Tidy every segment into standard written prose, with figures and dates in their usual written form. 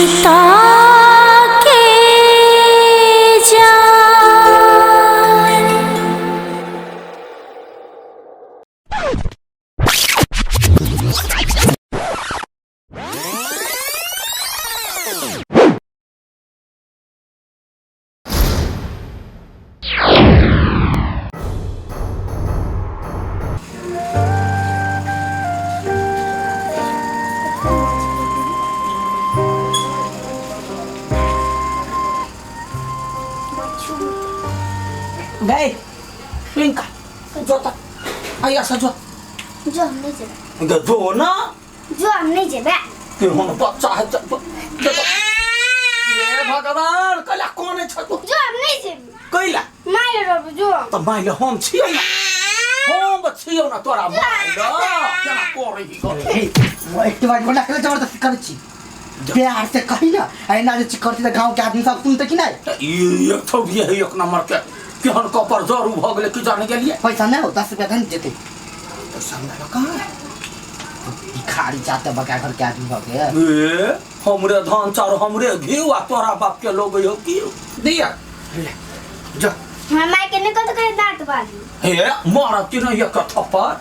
रिश्ता के जान। गए प्रियंका जो त आइया से जो। जो, हम नहीं जेबै। गे जो ना। जो, हम नहीं जेबै। के हुन बच्चा है, जो जो जो। हे भगवान, कैला कोने छ तू? जो, हम नहीं जेबै। कैला? मारि रहबो, जो। त माइले हम छियौ ना, हम छियौ ना तोरा माइले केना करै ही गो? हे, एक बार गोला खेले जबरदस्ती करै छी, प्यार से कही ना। एना जे करती तऽ गाँव के आदमी सब सुनते कि नहीं? त ई एक ठो भी है, एक नंबर के केहन कपर जरू भ गेलै की जाने गेलियै। पैसा नहीं हो, 10 रुपया धन जेते। त समझल कहाँ? भिखारी जाते बका घर के आदमी भऽ के। ए, हमरे धान चाउर, हमरे घी आ तोरा बाप के लोग हो की दिया। ले, जो। हमरा माय के नहीं कहते करे दांत बाली। हे, मारब कि नहीं एक थप्पड़?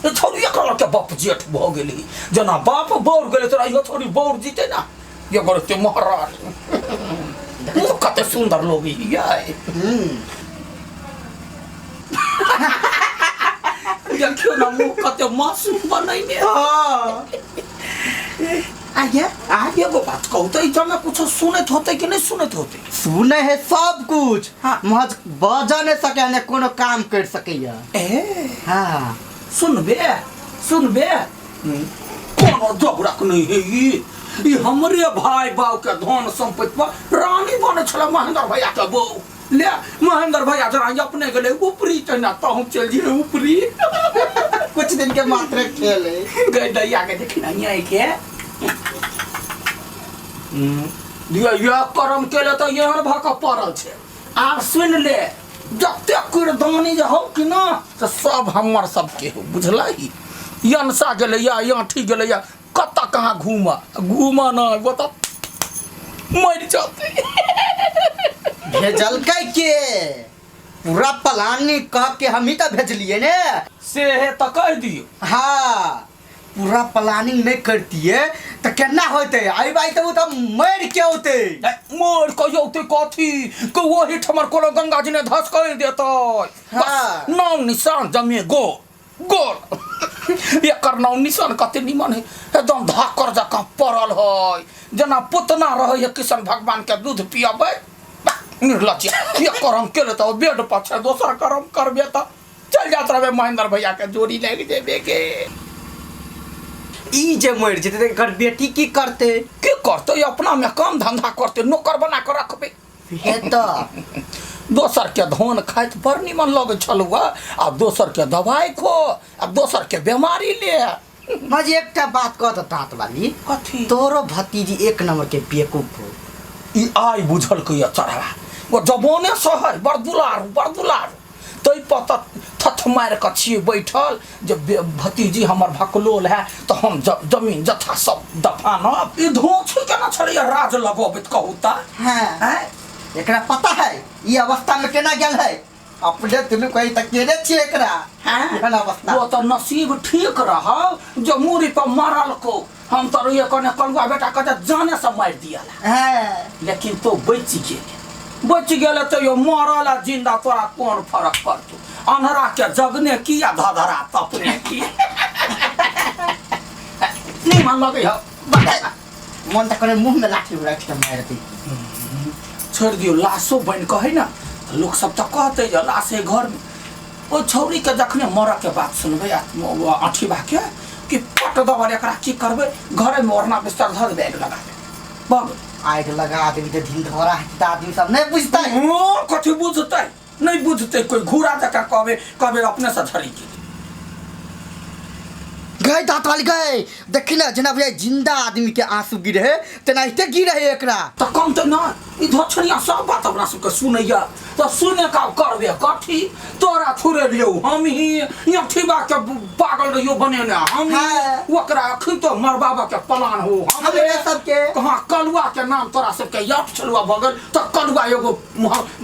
ए छोरी, एकर के बाप जेठ भ गेली, जेना बाप बौर गेलै तोरा इहो छोरी बौर जीते ना। ये करते महाराज, मुँह कते सुंदर लोग ये। देखियो ना, मुँह कते मासूम बनैने। हाँ, आगे। आ एगो बात कहू तऽ, ई जमे कुछो सुनैत होतै कि नहीं सुनैत होतै? सुने है सब कुछ। हाँ। महज बजा नहीं सके ने, कोनो काम कर सकैया। ए। हाँ। सुनबे सुनबे, कोनो जोगरक नहीं है ई। ई हमरे भाई बाप के धन संपत्ति पर रानी बने छला महेंद्र भैया के बहू। ले, महेंद्र भैया जरा अपने गेले ऊपरी, तहिना तहु चल जी ऊपरी। कुछ दिन के मात्र खेल है। गई दैया के देखी ना के ये ये करम केले तऽ एहन भऽ कऽ पड़ल छै। आब सुनि ले, जतेक किरदानी जे हौ कि ना, से सब हमर सबके हौ, बुझलही? यनसा गेलै या याठी गेलै या कतऽ कहाँ घूमऽ घूमऽ न, ओ तऽ मरि जेतै। भेजलकै के? पूरा प्लानिंग कह के हम ही तऽ भेजलिए ने। से हे तऽ कहि दियौ। हाँ, पूरा प्लानिंग नहीं करतिए तऽ केना होते? आई बाई तऽ ओ तऽ मरि के औते। मोर कहियो ते कथी के ओही ठमर कोनो गंगा जी ने धस कर देतै। हाँ। बस नाम निशान जमे गो गोल। एकर नाम निशान कते निमन है, एकदम धाकर जकाँ पड़ल है, जेना पुतना रहै है कृष्ण भगवान के दूध पियबै। निर्लज्ज, एक करम केले तऽ बेड पर छै, दोसर करम करबे तऽ चल जात रहबे, महेंद्र भैया के जोड़ी लागि जेबे के। ई जे मरि जेतै तऽ एकर बेटी की करतै? की करतै, अपना में काम धंधा करतै, नौकर बना कऽ रखबै। हे तऽ दोसर के धन खाइत बड़ निमन लगै छलौ, आ दोसर के दवाइ खो आ दोसर के बीमारी ले। मजे एकटा बात कह तऽ दाँत वाली। कथी? तोरो भतीजी एक नंबर के बेवकूफ हो। ई आइ बुझलकै ये चढ़वा, ओ जवाने से है बड़ दुलारू, बड़ दुलारू। तै पर तऽ थथ मारि कऽ छियै बैठल जे भतीजी हमर भकलोल है तऽ हम जमीन जथा सब दफानब। ई धोछी केना छलैया राज लगबैत, कहू तऽ? हाँ। आँय? एकरा पता है ई अवस्था में केना गेल है? अपने दुनू कही तऽ केने छियै एकरा। हाँ? एहन अवस्था। ओ तऽ नसीब ठीक रहल जे मूड़ी पर मारल को, हम तऽ रहिए कने कलुआ बेटा के जाने से मारि दियाला। हाँ। लेकिन तो बचि गेल, बचि गेल तैयो मरल आ जिंदा तोरा कोन फर्क पड़तौ? अन्हरा के जगने की आ धधरा तपने की। निमन लगै हौ। मन तऽ करे मुँह में लाठी उड़ा के मारि दी। छोड़ि दियौ, लाशो बनि कऽ है ने तऽ लोक सब तऽ कहतै जे लाश है घरमे। ओ छौड़ीके जखने मरऽके बात सुनबै अठीबाके कि पट दबर, एकरा की करबै, घरेमे ओढ़ना बिस्तर धऽ देबै, आगि लगा देबै, भऽ गेल। आगि लगा देबी तऽ धिन धोरा हेतै तऽ आदमी सब नहि बुझतै। हँ, कथी बुझतै? नहि बुझतै कोइ, घूरा जकाँ कहबै, कहबै अपनेसँ झड़ी गेल। गए दाँत वाली गए, देखी ना, जेना बुझाइ जिंदा आदमी के आंसू गिरे है तेनाहिते गिरे है एकरा। तऽ कम तऽ नहि, ई धोछड़िया सब बात अपना सबके सुनैया। तऽ सुने का करबे कथी तोरा छुड़े लियौ हम ही अठीबा के पागल रहियो बनेने हम हाँ। ओकरा अखन तो मरबाबा के प्लान हो हमरे सबके कहाँ कलुआ के नाम तोरा सबके याद छलुआ भऽ गेल तऽ कलुआ एगो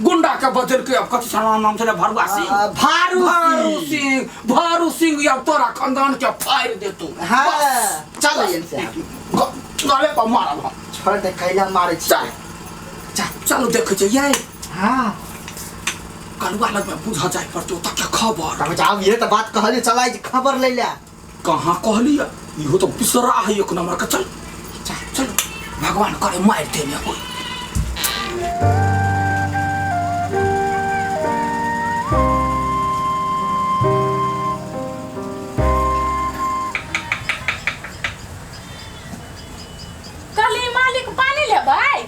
गुंडा के बदल के अब कथी छला नाम छलै भरुआ सिंह भारू भारू सिंह भारू सिंह अब तोरा खानदान के फाड़ि देतौ हाँ चल से गले पर मारब हम छोड़ दे कैला मारे छी चल चल चलू देखै छियै ये हाँ कलुआ लग में बुझ जाय पड़तौ तऽ के खबर तब जाओ ये तो बात कहली चलाई खबर ले ले कहाँ कहलियै इहो तऽ बिसरा है एक नंबर के चल चल चल भगवान करे मारि देने होय कहली मालिक पानी लेबै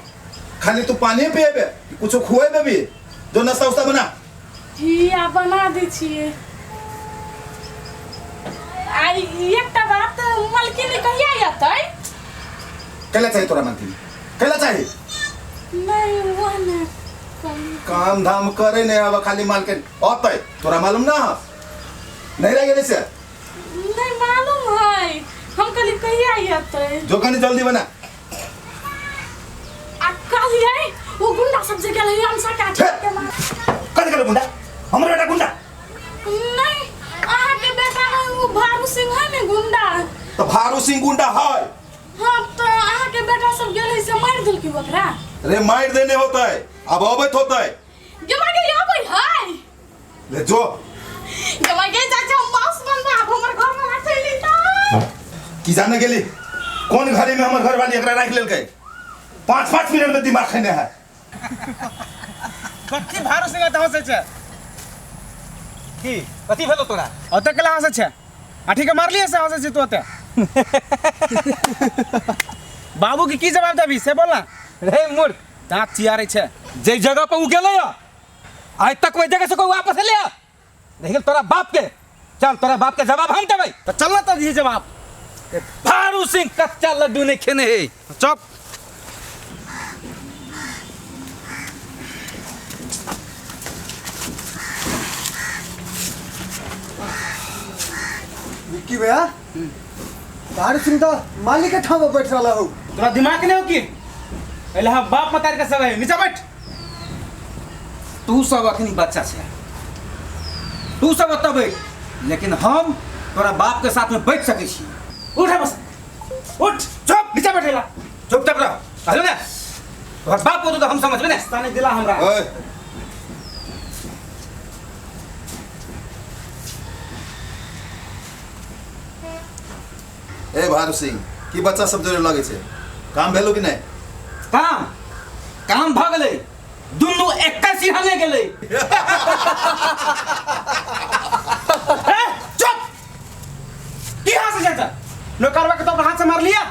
खाली तू पानी पिएबे कुछो खुएबे भी जो नाश्ता उस्ता बना हिया बना दै छियै आ एकटा बात मलकिनी कहिया एतै कैला चाहिए तोरा मालकिनी कैला चाहिए नहीं वो ने कहली। काम धाम करे नहीं अब खाली मालकिन अतै तोरा मालूम ना नहीं रह गेलै से नहीं मालूम है हम कहली कहिया एतै जो कनी जल्दी बना आ कहलियै ओ गुंडा सब जे गेलै हमसा काट के मार कथी गेलै गुंडा हमर बेटा गुंडा नहीं अहाँके बेटा है ओ भारू सिंह है ने गुंडा तो भारू सिंह गुंडा है हाँ तो अहाँके बेटा सब गेलै से मारि देलकै ओकरा रे मार देने होतै अब अबैत होतै गे माय गे अबै है ले जो गे माय गे चाचा हम बास बनबा आब हमर घर वाला चलि एतै की जाने गेली कोन घड़ी में हमर घरवाली एकरा राखि लेलकै 5-5 मिनट में दिमाग खेने है कथी भारू सिंह तऽ हँसै छै की कथी भेलो तोरा ओतऽ केला हँसै छै आठी के मारलियै से हँसै छै तू ओतऽ बाबू के की जवाब देबी से बोल ना रे मूर्ख दाँत चियारै छै जे जगह पर उ गेलै आइ तक ओहि जगह से कोई वापस एलै रहि गेल तोरा बाप के चल तोरा बाप के जवाब हम देबै तऽ चल ना तऽ दिही जवाब भारू सिंह कच्चा लड्डू नहीं खेने है चुप विक्की भैया भारू सिंह तो मालिक के ठाव पर बैठ रहला हो तोरा दिमाग नहीं हो की पहले हम बाप मतार के सब है नीचा बैठ तू सब अखनी बच्चा छै तू सब ओतऽ बैठ लेकिन हम तोरा बाप के साथ में बैठ सकै छी उठ बस उठ चुप नीचा बैठेला चुपचाप रह कहलू ने तोहर बाप होतो तऽ हम समझबै ने ताने दिला हमरा ओए ए भारू सिंह की बच्चा सब जोरे लगे छै काम भेलो कि नहीं काम काम भऽ गेलै दुनू एक्के सिरहने गेलै ए, चुप की हाथ से जाता नौकरवा के तो अपना हाथ से मार लिया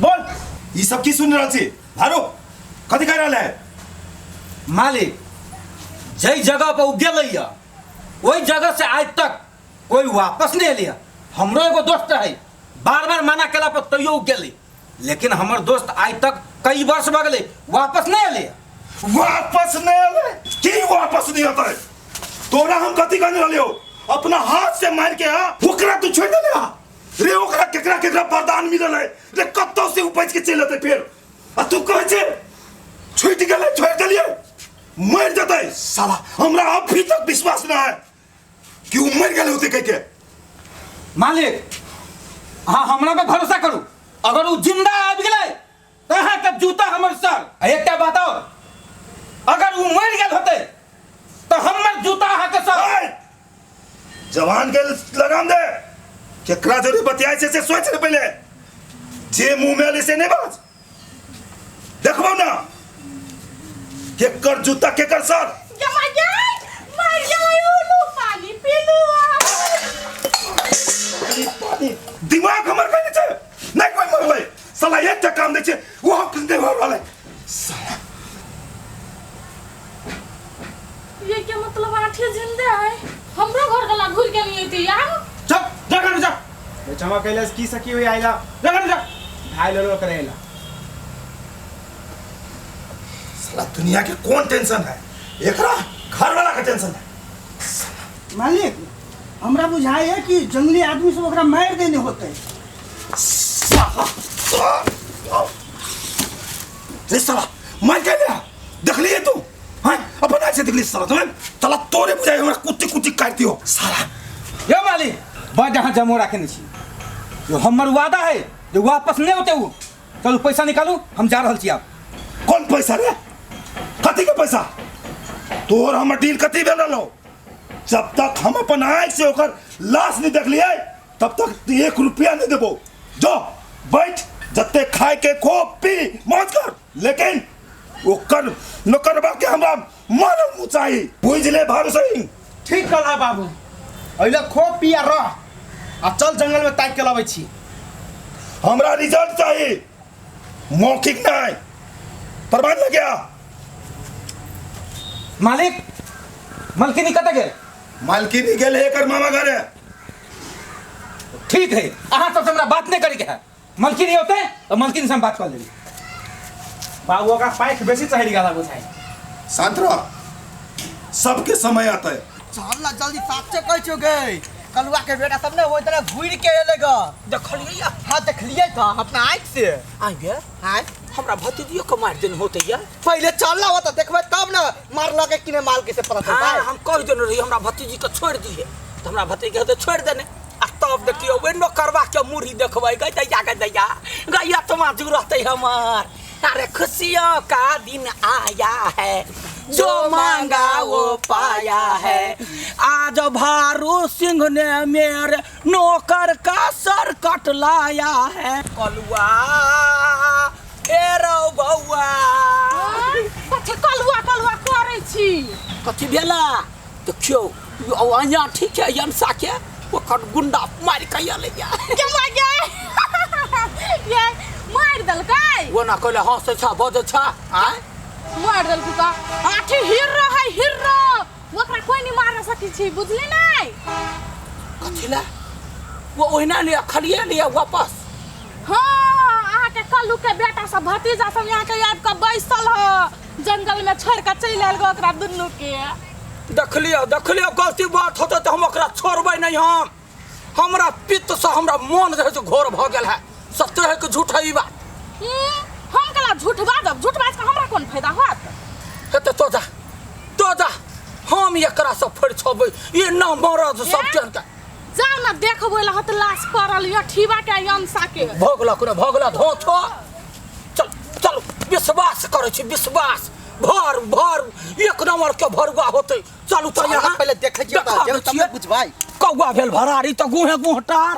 बोल ई सब की सुन रहल छी भारू कथी कह रहल है मालिक जै जगह पर उ गेलै या ओहि जगह से आज तक कोई वापस नहीं एलै हमरो एगो दोस्त रहै बार बार मना केला पर तैयो उ गेलै लेकिन हमर दोस्त आज तक कई वर्ष भऽ गेलै वापस नहीं एलै वापस नहीं एलै की वापस नहीं अतै तोरा हम कथी कहने रहलियो अपना हाथ से मार के हा ओकरा तू छोड़ देले हा रे ओकरा केकरा केकरा वरदान मिलल है रे कतौ से उपज के चलि एतै फेर आ तू कहै छे छूटि गेलै छोड़ देलियै मरि जेतै साला हमरा अभी तक विश्वास ना है कि उ मरि गेल होतै कहि के मालिक अहाँ हमरा पे भरोसा करू अगर उ जिंदा आबि गेलै तऽ अहाँके जूता हमर सर आ एकटा बात और अगर उ मरि गेल होतै तऽ हमर जूता अहाँके सर ऐ! जवान के लगाम दे केकरा जोरे बतियाइ छै से सोच ले पहिले जे मुंह में एलै से नहि बाज देखबौ ना केकर जूता केकर सर जमा जाय मर गेलै उलू पानी पीलू दिमाग हमर कहने छै नहि कोइ मरलै साला एकटा काम दै छै ओहो नहि भऽ रहलै साला ये के मतलब आठे जिंदा है हमरो घर गला घुर के नहीं थी यार चुप जा घर में जा बेचमा कैला की सकी हुई आइला जा घर में जा ढाई लो करे आइला साला दुनिया के कौन टेंशन है एकरा घर वाला के टेंशन है। मालिक हमरा बुझाइ है कि जंगली आदमी सब ओकरा मारि देने होते। साला रे साला मार के लिया देखलिए तू हैं अपन ऐसे देखली साला तुम्हें साला तोरे बुझाई हमरा कुत्ती कुत्ती काटती हो साला। यो मालिक बड़ अहाँ जमो राखने छी जो हमर वादा है जे वापस नहीं होते वो। चलू पैसा निकालू हम जा रहल छी आब। कौन पैसा रे? कथी के पैसा? तोर हमर डील कथी भेल रहलो? जब तक हम अपन आँख से ओकर लाश नहीं देख लिए तब तक 1 रुपया नहीं देबो। जो बैठ जते खाए के खो पी मौज कर, लेकिन ओकर नौकरबा के हमरा मारल मुँह चाही, बुझ ले भारू सिंह। ठीक कहला बाबू, अइला खो पिया रह आ चल जंगल में ताकि के लबै छी। हमरा रिजल्ट चाही, मौखिक नहीं। परवान लग गया मालिक। मालकिनी कतऽ गेल? मालकिनी गेल है एकर मामा घरे। ठीक है, अहाँ सबसे हमरा बात नहीं करे के है। मालकिनी होते तो मालकिनी से हम बात कर लेबै। बाबू ओकरा पाइक बेसी चढ़ि गेला बुझाइ। शांत रह, सबके समय आता है। चल ना जल्दी साचे कहै छौ गे, कलुआ के बेटा सब ने ओइ तरह घुरि के एलै ग। देखलियै या? हां देखलियै त अपना आँखि से। आइ गे आँय हमरा भतीजियो के मारि देने होते या? पहिले चल ना त देखबै तब न मारलक कि ने माल के से पता चलतै। हाँ, हम कह देने रही हमरा भतीजी के छोड़ दिहे, त हमरा भतीजी के छोड़ देने। आ तब देखियो ओइ नौकरवा के मुरही देखबै गै दैया गै दैया गैया तुमा जू रहतै हमर। अरे खुशियों का दिन आया है, जो मांगा वो पाया है, आज भारू सिंह ने मेरे नौकर का सर कटलाया है। कलुआ ए रौ बौआ। कथी कलुआ कलुआ करै छी? कथी भेला? देखियौ अहाँ ठीक है यमसा के ओकर गुंडा मारि के अयलैया। के मारि ये मारि देलकै? ओना कहले हँसै छ बजै छ आँय मारि देलकै त आठी हिर्रो है हिर्रो, ओकरा कोइ नहीं मार सकै छी, बुझली नै? कथी ला? वो ओहिना लिया खलिए लिया वापस। हाँ अहाँ के कल्लू के बेटा सब भतीजा सब यहाँ के आबि के बैसल ह, जंगल में छोड़ के चलि आयल ओकरा दुनू के। देखलियो देखलियो गलती बात होते तो हम ओकरा छोड़बै नहीं। हम हमरा पित्त से हमरा मन रहै छै घोर भऽ गेल है। सत्य है कि झूठ है ई बात? हम कला झूठ बाजब, झूठ बाज के हमरा कोन फायदा होत? हेतै तो जा तो जा, हम एकरा सब फरिछबै ये न मरद सब के। जाउ न देखबै ल हत लाश पड़ल य ठीबा के यमसा के। भोगला कोने भोगला धो छो। चल चल विश्वास करै छी विश्वास भर भर एक नंबर के भरुआ होतै। चलू त यहाँ पहिले देखै छियै त देखै तब बुझबै। कौआ भेल भरारी त गुहे गुहटार।